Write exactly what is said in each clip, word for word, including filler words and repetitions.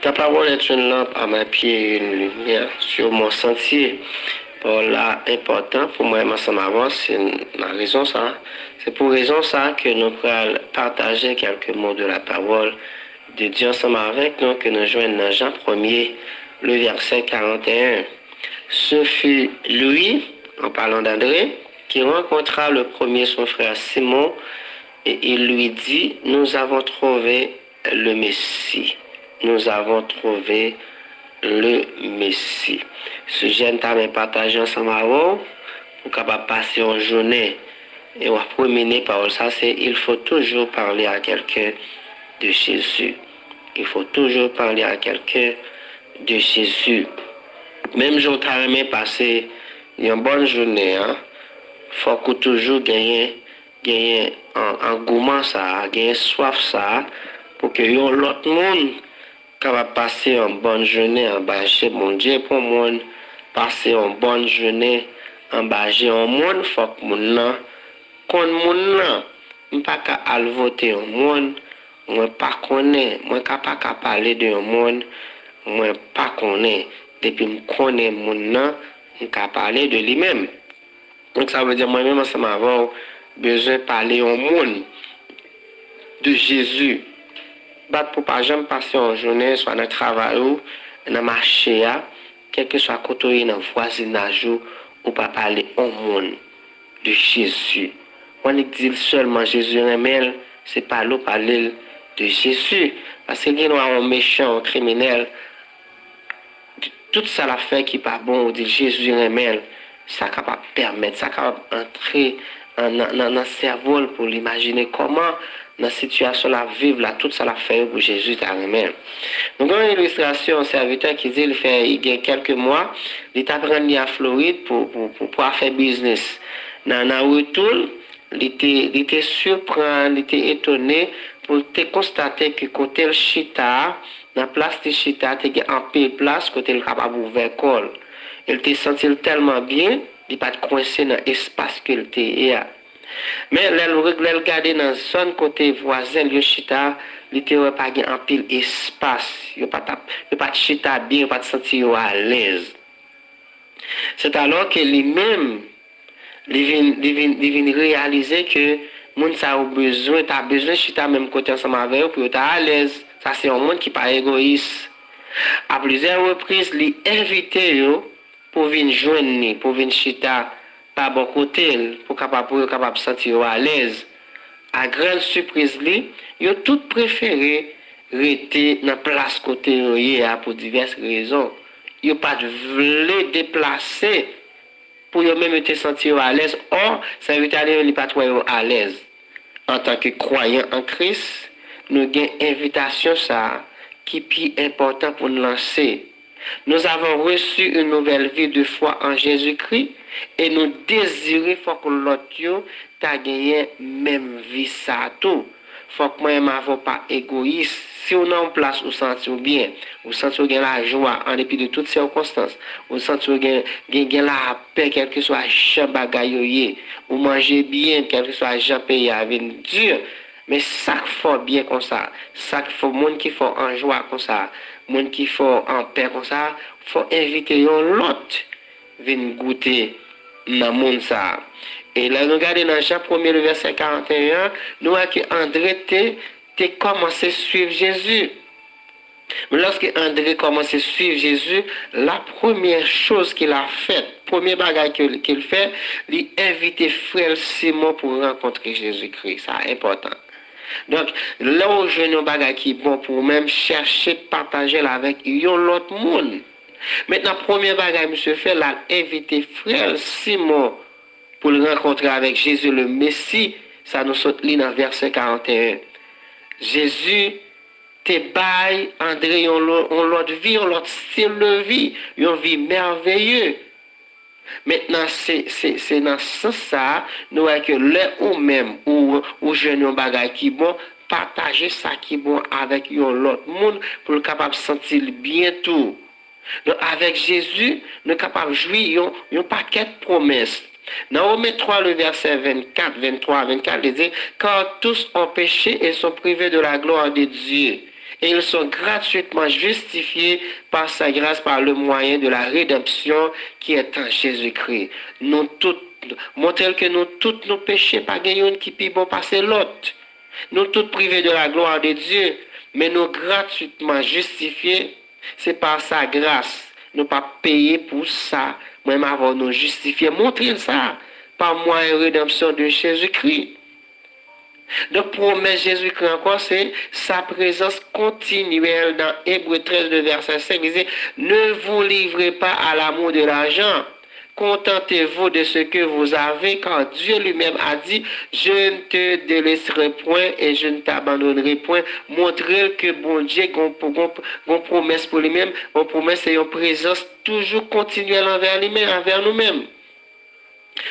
Ta parole est une lampe à mes pieds et une lumière sur mon sentier. Pawòl la enpòtan pou mwen menm ansanm avè w, se nan rezon sa. Se pou rezon sa ke nou pral pataje quelques mots de la parole de Dieu ansanm avèk nou ke nou jwenn nan Jean premier, le verset quarante et un. Ce fut lui, en parlant d'André, qui rencontra le premier son frère Simon et il lui dit, nous avons trouvé le Messie. Nous avons trouvé le Messie. Sijè m ta renmen pataje ansanm avè w, pou w kapab pase yon jounen e w ap rimine pawòl sa, se il faut toujours parler à quelqu'un de Jésus. Il faut toujours parler à quelqu'un de Jésus. Menm jan w ta renmen pase yon bòn jounen an, fòk ou toujou genyen, genyen an, angouman sa a, genyen swaf sa a, pou ke yon lòt moun kapab pase yon bòn jounen anba je Bondye. Pou yon moun pase yon bòn jounen anba je yon moun, fòk moun nan konn moun nan. M pa ka al vote yon moun mwen pa konnen. Mwen ka pa ka pale de yon moun mwen pa konnen. Depi m konnen moun nan, m ka pale de li menm. Donk, sa vle di, mwen menm ansanm avè w, bezwen pale yon moun de Jezi. Bat pou pa janm pase yon jounen, swa nan travay ou, nan mache a, kèlkeswa kote w ye, nan vwazinaj ou, ou pa pale yon moun de Jezi. Ou annik di l sèlman Jezi renmen l, se pale w pale l de Jezi. Paske gen dwa yon mechan, yon kriminèl, tout sa l ap fè ki pa bon, ou di l Jezi renmen l, sa kapab pèmèt, sa kapab antre an, nan, nan, nan sèvo l pou l imajine kòman, nan sitiyasyon l ap viv la, tout sa l ap fè yo pou Jezi ta renmen l. Nou gen yon ilistrasyon, yon sèvitè ki di li fè, li gen kèlke mwa, li t ap rann li a Florid pou, pou, pou, pou afè biznis. Nan, nan retou l, li te, li te siprann, li te etone pou l te konstate ke kote l chita a, nan plas li chita a, te gen anpil plas kote l kapab ouvè kò l. E l te santi l tèlman byen, li pa t kwense nan espas ke l te ye a. Men, lè l, lè l gade nan zòn kote vwazen l yo chita, li te wè pa gen anpil espas. Yo pa t ap, yo pa t chita byen, yo pa t santi yo alèz. Se alò ke li menm, li vin, li vin, li vin reyalize ke moun sa yo bezwen, ta bezwen chita menm kote ansanm avè yo pou yo ta alèz. Sa se yon moun ki pa egoyis. A plizyè repriz, li envite yo pou vin jwenn li, pou vin chita pa bò kote l, pou kapab, pou yo kapab santi yo alèz. A grann sipriz li, yo tout prefere rete nan plas kote yo ye a pou divès rezon. Yo pa t vle deplase pou yo menm yo te santi yo alèz. Ò, sèvitè a li menm, li pa t wè yo alèz. Antanke kwayan an Kris, nou gen envitasyon sa a ki pi enpòtan pou n lanse. Nous avons reçu une nouvelle vie de foi en Jésus-Christ et nous désirons fòk lòt yo ta genyen menm vi sa a tou. Fòk mwen menm avè w pa egoyis. Si w nan yon plas ou santi w byen, ou santi w gen lajwa an depi de tout sikonstans, ou santi w gen, gen, gen lapè kèlkeswa jan bagay yo ye, ou manje byen kèlkeswa jan peyi a vin di, men sa k fè w byen konsa, sa k fè w, moun ki fè w an jwa konsa, moun ki fè w an pè konsa, fò w envite yon lòt vin goute nan moun sa a. E lè nou gade nan Jan premye, le vèsè karant e en an, nou wè ke Andre te, te kòmanse swiv Jezi. Men lòske Andre kòmanse swiv Jezi, la première chose qu'il a faite, premye bagay ke, ke l fè, li envite frè l Simon pou rankontre Jezikri. Sa enpòtan. Donk, lè w jwenn yon bagay ki bon pou ou menm, chèche pataje l avèk yon lòt moun. Mentnan, premye bagay misye fè, l al envite frè l Simon pou l rankontre avèk Jezi le Mesi, sa nou sot li nan vèsè karant e en. Jezi te bay Andre yon lo-, yon lòt vi, yon lòt stil de vi, yon vi mèveye. Mentnan, se, se, se nan sans sa a, nou wè ke lè ou menm, ou, ou jwenn yon bagay ki bon, pataje sa ki bon avèk yon lòt moun pou l kapab santi l byen tou. Donk, avèk Jezi, nou kapab jwi yon, yon pakèt pwomès. Nan Women twa, le vèsè vennkat, venntwa a vennkat, li di, car tous ont péché et sont privés de la gloire de Dieu. Et ils sont gratuitement justifiés par sa grâce par le moyen de la rédemption qui est en Jésus-Christ. Nou tout, montre l ke nou tout nou peche, pa gen youn ki pi bon pase lòt. Nou tout prive de la gloire de Dieu, men nou gratwitman jistifye, se pa sa gras. Nou pa peye pou sa. Mwen m avè w nou jistifye. Montre l sa, pa mwayen redanmsyon de Jezikri. Donk, pwomès Jezikri ankò, se sa prezans kontinyèl nan Ebre trèz, le vèsè senk, li di, Ne vous livrez pas à l'amour de l'argent. Contentez-vous de ce que vous avez, car Dieu lui-même a dit, Je ne te délaisserai point et je ne t'abandonnerai point. Montre l ke Bondye gon, gon, gon pwomès pou li menm. Yon pwomès se yon prezans toujou kontinyèl anvè li menm, anvè nou menm.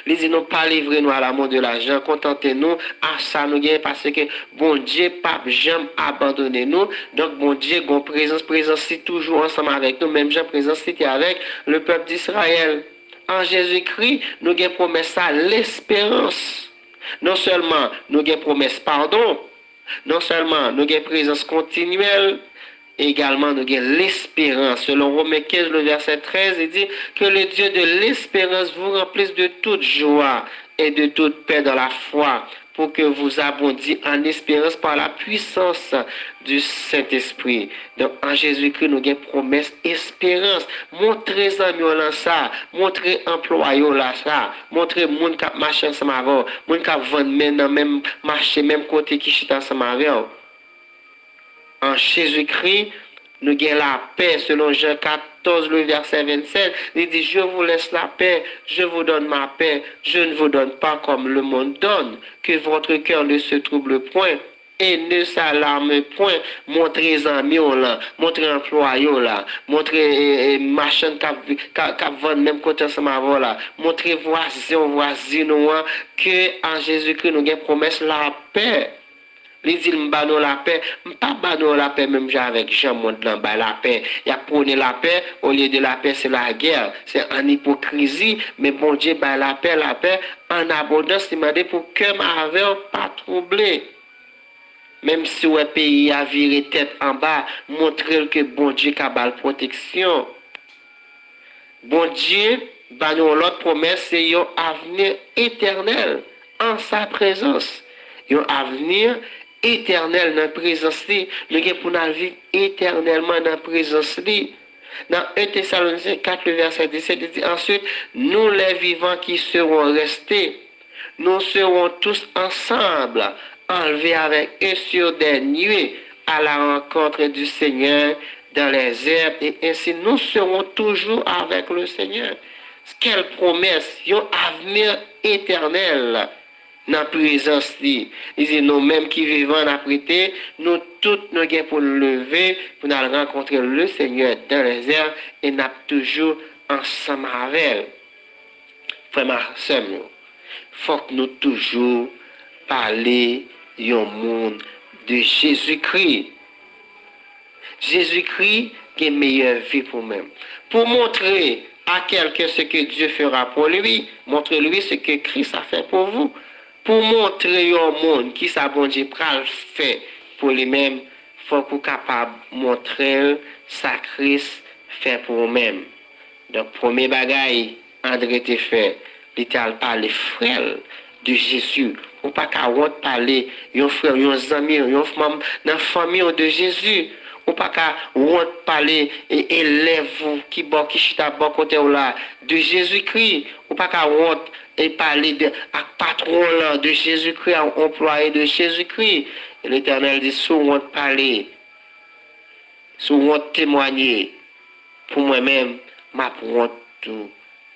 Li di nou pa livre nou a l'amour de l'argent, kontante nou a sa nou genyen, paske Bondye p ap janm abandone nou. Donk, Bondye gon prezans, prezans li toujou ansanm avèk nou, menm jan prezans li te avèk le pèp d'Israël. An Jezikri, nou gen pwomès sa, lesperans. Non sèlman nou gen pwomès padon, non sèlman nou gen prezans kontinyèl, egalman nou gen lesperans. Selon Romen kenz, le vèsè trèz, li di, Que le Dieu de l'espérance vous remplisse de toute joie et de toute paix dans la foi, pour que vous abondiez en espérance par la puissance du Saint-Esprit. Donk, an Jezikri, nou gen pwomès esperans. Montre zanmi w lan sa, montre anplwaye w la sa, montre moun k ap mache ansanm avè w, moun k ap vann men nan menm mache, menm kote ki chita ansanm avè w. An Jezikri, nou gen lapè, selon Jan katòz, le vèsè vennsèt, li di, Je vous laisse la paix, je vous donne ma paix, je ne vous donne pas comme le monde donne, que votre cœur ne se trouble point et ne s'alarme point. Montre zanmi w lan, montre anplwaye w la, montre e, e, machann k ap, k ap, k ap vann menm kote ansanm avè w la, montre vwazen w, vwazin ou an, ke an Jezikri nou gen pwomès lapè. Li di l, M ba nou lapè. M pa ba nou lapè menm jan avèk jan mond lan bay lapè. Y ap pwone lapè, olye de lapè, se lagè, se an ipokrizi. Men Bondye bay lapè, lapè an abondans. Li mande pou kè m avè w pa twouble. Menm si w wè peyi a vire tèt anba, montre l ke Bondye ka ba l pwoteksyon. Bondye ba nou yon lòt pwomès, se yon avni etènèl an sa prezans. Yon avni etènèl nan prezans li. Nou gen pou n al viv etènèlman nan prezans li. Nan en Tesalonisyen kat, le vèsè disèt, li di, Ensuite, nous les vivants qui serons restés, nous serons tous ensemble enlevés avec eux sur des nuées à la rencontre du Seigneur dans les airs, et ainsi nous serons toujours avec le Seigneur. Kèl pwomès, yon avni etènèl nan prezans li. Li di, nou menm ki vivan, n ap rete, nou tout nou gen pou n leve, pou n al rankontre le Seigneur dans les airs, e n ap toujou ansanm avè l. Frè m ak sè m yo, fòk nou toujou pale yon moun de Jezikri. Jezikri gen meyè vi pou mwen. Pour montrer à quelqu'un ce que Dieu fera pour lui, montrez-lui ce que Christ a fait pour vous. Pou montre yon moun kisa Bondye pral fè pou li menm, fòk ou kapab montre l sa Kris fè pou ou menm. Donk, premye bagay Andre te fè, li te al pale frè l de Jezi. Ou pa ka wont pale yon frè w, yon zanmi w, yon manm nan fanmi w de Jezi. Ou pa ka wont pale e, elèv ou ki bò, ki chita bò kote w la de Jezikri. Ou pa ka wont e pale de, ak patwon w lan de Jezikri, ak anplwaye de Jezikri. E Letènèl di, si w wont pale, si w wont temwanye, pou mwen menm, m ap wont tou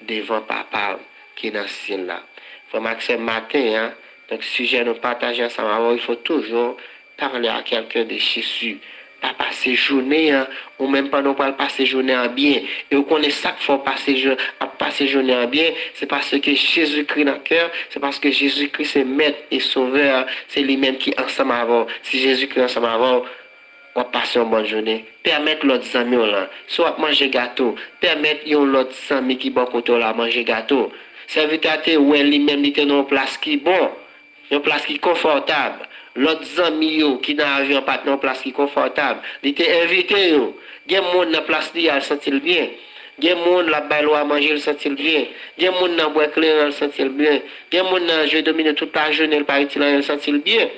devan Papa m ki nan syèl la. Frè m ak sè m, maten an, donk, sijè nou pataje ansanm avè w, il faut toujours parler à quelqu'un de Jésus. Pa pase jounen an, ou menm pandan w pral pase jounen an byen, e ou konnen sa k fè w pase jou-, ap pase jounen an byen, se paske Jezikri nan kè w, se paske Jezikri se Mèt e Sovè, se li menm ki ansanm avè w. Si Jezikri ansanm avè w, w ap pase yon bòn jounen. Pèmèt lòt zanmi w lan. Si w ap manje gato, pèmèt yon lòt zanmi ki bò kote w la manje gato. Sèvitè a te wè li menm li te nan yon plas ki bon, yon plas ki konfòtab. Lòt zanmi yo ki nan avyon pa t nan yon plas ki konfòtab, li te envite yo. Gen moun nan plas li a, l santi l byen. Gen moun l ap bay lwa manje, l santi l byen. Gen moun nan bwè kleren, l santi l byen. Gen moun nan jwe domino tout lajounen, l pa itil anyen, l santi l byen.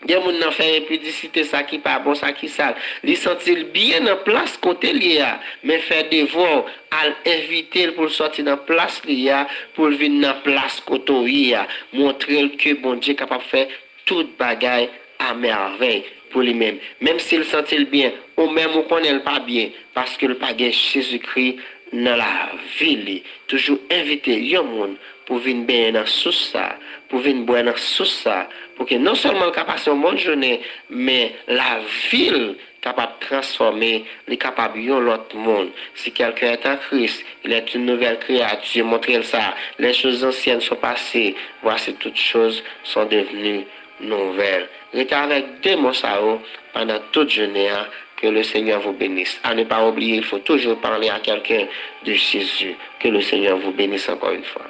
Gen moun nan fè enpidisite, sa ki pa bon, sa ki sal. Li santi l byen nan plas kote l ye a, men fè devwa w, al envite l pou l sòti nan plas li ye a, pou l vin nan plas kote w ye a. Montre l ke Bondye kapab fè tout bagay a mèvèy pou li menm. Menm si l santi l byen, ou menm ou konnen l pa byen, paske l pa gen Jezikri nan lavi li. Toujou envite yon moun pou vin benyen nan sous sa, pou vin bwè nan sous sa, pou ke non sèlman l ka pase yon bon jounen, men lavi l kapab transfòme, li kapab yon lòt moun. Si quelqu'un est en Christ, il est une nouvelle créature. Montre l sa. Les choses anciennes sont passées. Voici toutes choses sont devenues nouvelles. Rete avèk de mo sa yo pandan tout jounen an. Que le Seigneur vous bénisse. À ne pas oublier, il faut toujours parler à quelqu'un de Jésus. Que le Seigneur vous bénisse encore une fois.